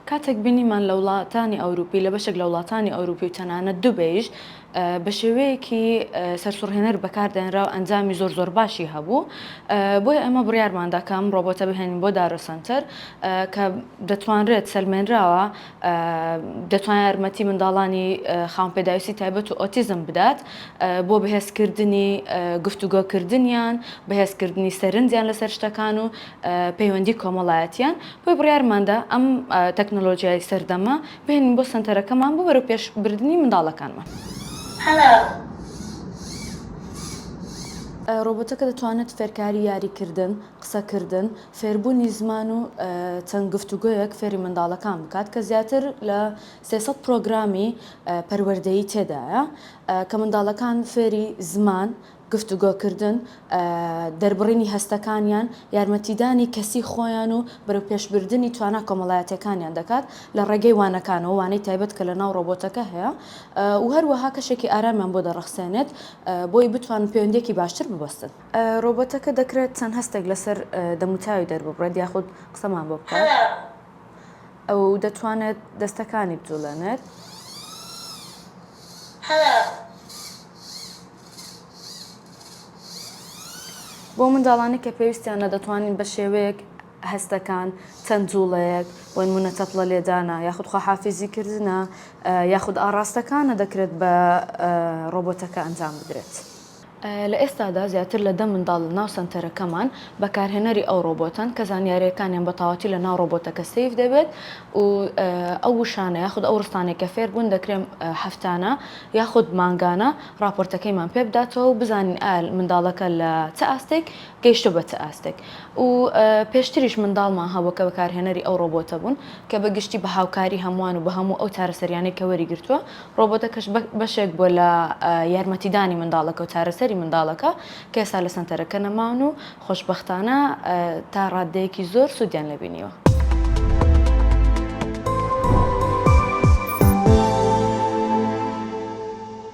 کاتێک بینیمان لە وڵاتانی ئەوروپی لە بەشێک لە وڵاتانی ئەوروپی و تەنانەت دوبەیش بە شێوەیەکی سەرسوڕهێنەر بەکاردێنرا و ئەنجامی زۆر زۆر باشی هەبوو بۆیە ئێمە بڕیارماندا کە ئەم ڕۆبۆتە بهێنین بۆ دارۆ سەنتەر کە دەتوانرێت سەلمێنراوە دەتوانێت یارمەتی منداڵانی خاوەن پێداویستی تایبەت و ئۆتیزم بدات بۆ بەهێزکردنی گفتوگۆکردنیان، بەهێزکردنی سەرنجیان لەسەر شتەکان و پەیوەندی کۆمەڵایەتیان، بۆیە بڕیارماندا ئەم تەکنەلۆژیای سەردەمە بهێنین بۆ سەنتەرەکەمان بۆ بەرەوپێشبردنی منداڵەکانمان. ڕۆبۆتەکە دەتوانێت فێرکاری یاریکردن، قسەکردن، فێربوونی زمان و چەند گفتوگۆیەک فێری منداڵەکان بکات کە زیاتر لە 300 پرۆگرامی پەروەردەیی تێدایە کە منداڵەکان فێری زمان، گفتوگۆکردن، دەربڕینی هەستەکانیان، یارمەتیدانی کەسی خۆیان و بەرەوپێشبردنی توانا کۆمەڵایەتیەکانیان دەکات لە ڕێگەی وانەکانەوە، وانەی تایبەت کە لەناو ڕۆبۆتەکە هەیە و هەروەها کەشێکی ئارامیان بۆ دەڕەخسێنێت بۆی بتوانن پەیوەندیەکی باشتر ببەستن. ڕۆبۆتەکە دەکرێت چەند هەستێک لەسەر دەموچاوی دەرببڕێت یاخود قسەمان بۆ بکات. ئەو دەتوانێت دەستەکانی بجوڵێنێت. بۆ منداڵانی کە پێویستیانە دەتوانین بە شێوەیەک هەستەکان چەند جوڵەیەک بۆ نمونە چەپڵە لێدانە یاخود خواحافیزی کردنە یاخود ئاڕاستەکانە دەکرێت بە ڕۆبۆتەکە ئەنجام بدرێت. لە ئێستادا زیاتر لە دە منداڵ لە ناو سەنتەرەکەمان بەکارهێنەری ئەو ڕۆبۆتەن کە زانیارییەکانیان بە تەواوەتی لە ناو ڕۆبۆتەکە save دەبێت و ئەو وشانە یاخود ئەو ڕستانەی کە فێربوون دەکرێت هەفتانە یاخود مانگانە ڕاپۆرتەکەیمان پێ بداتەوە و بزانین ئایا منداڵەکە لە چ ئاستێک گەیشتووە بە چ ئاستێک و پێشتریش منداڵمان هەبوو کە بەکارهێنەری ئەو ڕۆبۆتە بوون کە بە گشتی بە هاوکاری هەمووان و بە هەموو ئەو چارەسەریانەی کە وەریگرتووە ڕۆبۆتەکەش بەشێک بووە لە یارمەتیدانی منداڵەکە و چارەسەری منداڵەکە کە ئێستا لە سەنتەرەکە نەماون و خۆشبەختانە تا ڕاددەیەکی زۆر سوودیان لێ بینیوە.